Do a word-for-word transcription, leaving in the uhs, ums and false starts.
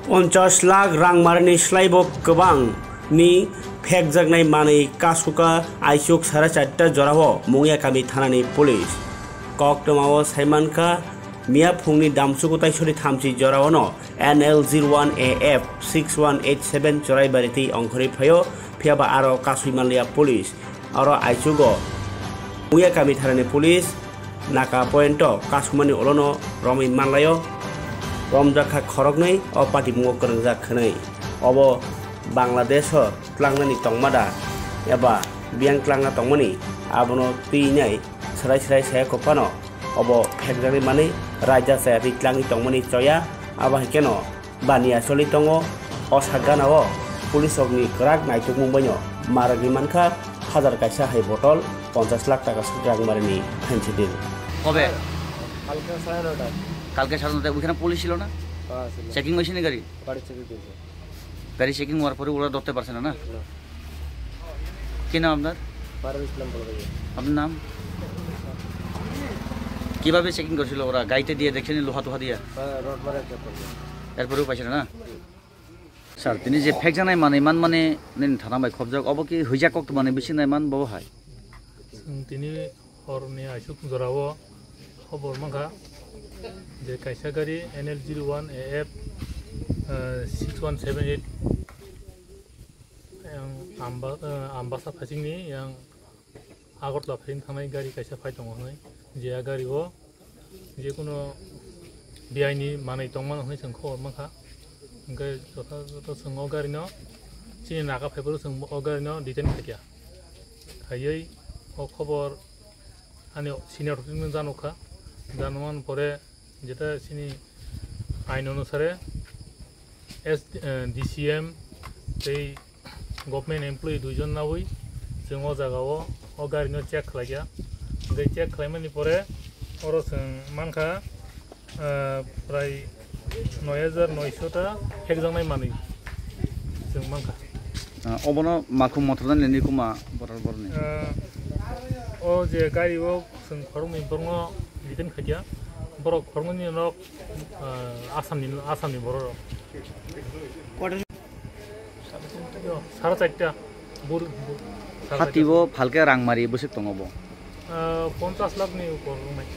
Ponchas lakh rangmarini slaibo kwbangni phekjaknai manwi kasuka aichuk sare charta jorao Mungiakami thanani police. Koktwmao saimankha, miya phungni damsuku taisori thamchi joraono N L zero one A F six one eight seven Choraibari tei ongkhorwi phaio, phiyaba aro kasui manliya police. Oro aichugo Mungiakami thanani police naka pointo kasumani ulono romwi manlaio. Romjakha khoroknwi o patimungo kwrwngjak hwnwi. Obo Bangladesho tlangnani tongmada eba biyang tlangna tongmani abono twinai swrai swrai saya kwphano obo phekjaknai manwi raida chayatwi tlangwi tongmani choya. Abo hai kheno baniya choli tongo. O sak ganao police rokni kwrak naitukmung baino ma rwgwi mankha hajar kaisa hai botol ponchas lakh taka swk rang marini phansi din. কবে? কালকে সাড়ে নটা। কালকে সাড়ে নটায় ওইখানে পুলিশ ছিল না? হ্যাঁ, ছিল। চেকিং হয়েছে না গাড়ি? গাড়ি চেকিং হয়েছে। গাড়ি চেকিং হওয়ার পরে ওরা ধরতে পারছে না, না? না। কি নাম আপনার? পারুল ইসলাম বড় ভাই। আপনার নাম? কিভাবে চেকিং করছিল ওরা? গাড়িতে দিয়ে দেখছেন লোহা টোহা দিয়ে? হ্যাঁ, রড মারা চেক করছে। এরপরেও পাইছে না, না? স্যার, তিনি যে ফেক জানাই মানে ইমান মানে নিন থানা বাই খবজক অব কি হইজা কক মানে বেশি নাই মান বব হাই? Chwng tini horni aisuk jorao khobor mankha je kaisa gari N L zero one A F, eh, six one seven eight, yang Amba-, eh, Ambasa phasingni yang Agartala phaising thangnai gari kaisa phai tongo hwnwi, je a gari o jekuno biyaini manwi tongmano hwnwi chwng khobor mankha. Hwnkhe jotha joto chwng o gari no chini naga phaiphuru chwng o gari no detain khaikha. Khaiwi o khobor ani senior rok no janokha, janokmani pore jeta chini ain onusare S, eh, D C M tei government employee duijon naui chwng o jaga o, o gari no check khlaikha. Hwnkhe check khlaimani pore oro chwng mankha, eh, prai noi hajar noisho ta phekjaknai manwi chwng mankha. Ah, obono makhum motor nani kuma borok borokni? Eh, o je gari o chwng khoroknwi borokno detain khaikha, borok khoroknwi ni nok, eh, Assamni, Assamni borok rok. Yo, sara charta. Bur, bur, sara charta. Hati bo phalke rang mari bwswk tongo bo? Eh, ponchas lakh ni upor wngnai.